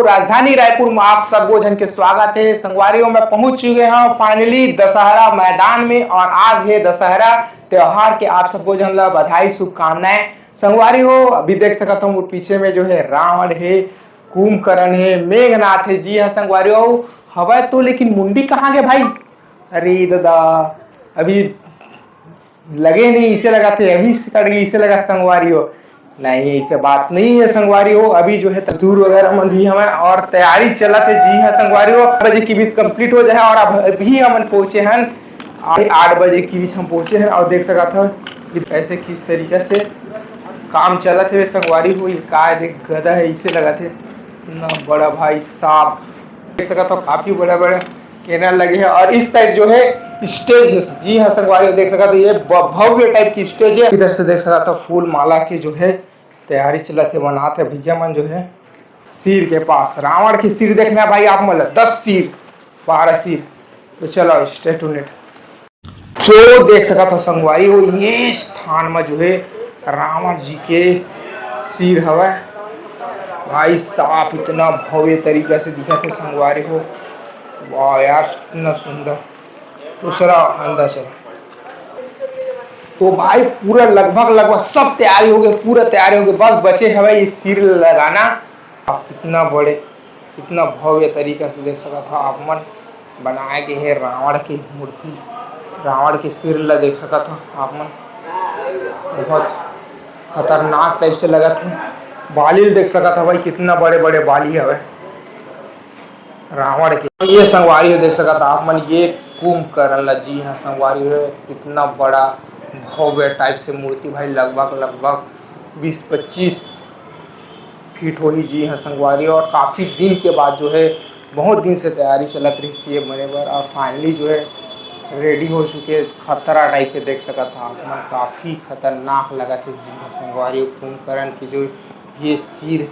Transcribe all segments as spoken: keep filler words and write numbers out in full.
राजधानी रायपुर में आप सबो झन के स्वागत है। संगवारी हो, मैं पहुंच चुके हूं finally दशहरा मैदान में और आज है दशहरा त्योहार के आप सबो झन ला बधाई, शुभकामनाएं। संगवारी हो, अभी देख सकत हो मोर पीछे में जो है रावण है, कुंभकर्ण है, मेघनाथ है। जी हाँ संगवारी हो, हवय तो लेकिन मुंडी कहाँ गे भाई? अरे दादा, अभी लगे नहीं, इसे लगाथे, अभी से कट गई, इसे लगा संगवारी हो। नहीं, ऐसे बात नहीं है संगवारी हो। अभी जो है मजदूर वगैरह मन भी हवय और तैयारी चलत है। जी हाँ संगवारी हो, आठ बजे के बीच complete हो जाए और अब अभी हमन पहुंचे हन, आठ बजे के बीच हम पहुंचे हन और देख सकत हो कि कैसे किस तरीका से काम चलत है संगवारी हो। ये का है, देख गधा है, इसे लगाथे ना बड़ा भाई साहब, देख सकत हो काफी बड़ा बड़ा कैनल लगे है और इस साइड जो है स्टेज है। जी हाँ संगवारी हो, देख सकत हो ये ब-, भव्य टाइप की स्टेज है। इधर से देख सकत हो फूल माला के जो है तैयारी चलत है, बनात है भैया मन जो है सिर के पास। रावण के सिर देखना है भाई आप मन ला, दस सिर, बारह सिर। तो चलो stay tuned। तो देख सकत हो संगवारी हो, ये स्थान में जो है रावण जी के सिर हवय। भाई साहब, इतना भव्य तरीका से दिखत है संगवारी हो। वाह यार, कितना सुंदर। दूसरा अंदर चलो। तो भाई पूरा लगभग लगभग सब तैयारी हो गई, पूरा तैयारी हो गई, बस बचे हवय ये सिर लगाना। आप कितना बड़े, कितना भव्य तरीका से देख सकत हो आप मन बनाए गे हे रावण के मूर्ति, रावण के सिर ला देख सकत हो आप मन, बहुत खतरनाक टाइप से लगत हे। बाली ल देख सकत हो भाई, कितना बड़े बड़े बाली हवे रावण के। ये संगवारी हो देख सकत हो आप मन, ये कुंभकर्ण ला। जी हाँ संगवारी हो, कितना बड़ा भव्य टाइप से मूर्ति भाई, लगभग लगभग बीस पच्चीस फीट होही जी हाँ संगवारी हो। और काफी दिन के बाद जो है, बहुत दिन से तैयारी चलत रही ये बने बर और finally जो है रेडी हो चुके। खतरा टाइप के देख सकत हो आप मन, काफी खतरनाक लगत है जी हाँ संगवारी हो। कुंभकर्ण के जो ये सिर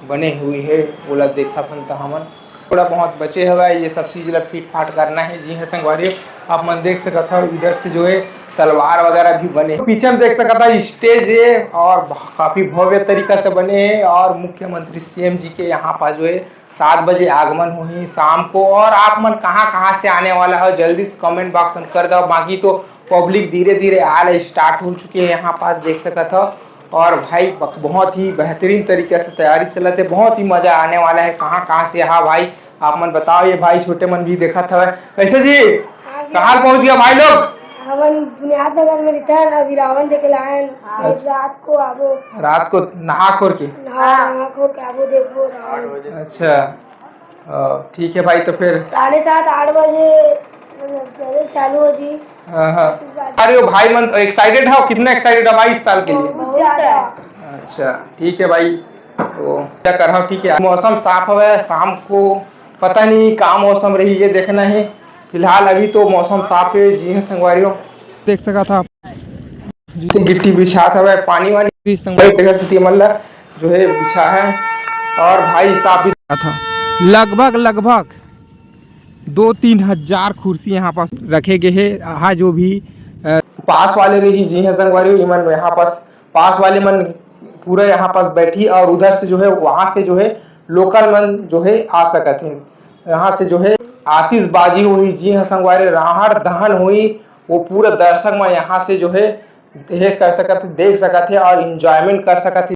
बने हुए है ओला देखत हन त हमन थोड़ा बहुत बचे हवय, ये सब चीज ला फिट फाट करना है जी हाँ संगवारी हो। आप मन देख सकत हो इधर से जो है तलवार वगैरह भी बने हे। पीछे में देख सकत हो स्टेज है और काफी भव्य तरीका से बने है और मुख्यमंत्री सीएम जी के यहाँ पर जो है सात बजे आगमन होही शाम को। और आप मन कहाँ कहाँ से आने वाला हो जल्दी से कमेंट बॉक्स में कर दो, बाकी तो पब्लिक धीरे धीरे आना स्टार्ट हो चुके हैं यहाँ पास देख सकत हो। और भाई बहुत ही बेहतरीन तरीके से तैयारी चलत है, बहुत ही मजा आने वाला है। कहाँ कहाँ से, हाँ भाई आप मन बताओ, ये भाई छोटे मन भी देखत हवय। कैसे जी? हाँ जी। कहाँ पहुँच गया भाई लोग? हमन बुनियाद नगर में रिथन, अभी रावण देखे लायन। आज अच्छा। रात को आबो। रात को नहा खोर के? हाँ, नहा खोर के आबो, देखबो रावण। अच्छा। अ, ठीक है भाई, तो फिर साढ़े सात, आठ बजे, मतलब, पहले चालू हो जी। हाँ, हाँ। अरे, वो भाई मन तो एक्साइटेड हो, कितना एक्साइटेड हो भाई इस साल के लिए? बहुत ज्यादा। अच्छा, ठीक है भाई, तो क्या कर रहा हूँ, ठीक है। मौसम साफ हवे, शाम को पता नहीं का मौसम रही, ये देखना है। फिलहाल अभी तो मौसम साफ है जी हाँ संगवारी हो। देख सकत हो आप, गिट्टी बिछात हवे, पानी वानी भी संगवारी हो। जगह से तेमन ला जो है बिछा है। और भाई साहब भी था, लगभग लगभग दो तीन हजार कुर्सी यहाँ पास रखे गए हैं। हाँ, जो भी, अ, पास वाले रही जी हैं संगवारी हो, इमन यहाँ पास, पास वाले मन पूरा यहाँ पास बैठी और उधर से जो है वहाँ से जो है लोकल मन जो है आ सकत हैं। यहाँ से जो है आतिशबाजी हुई जी हाँ संगवारी, रावण दहन हुई, वो पूरा दर्शक मन यहाँ से जो है ये कर सकत, देख सकत है और एंजॉयमेंट कर सकत है।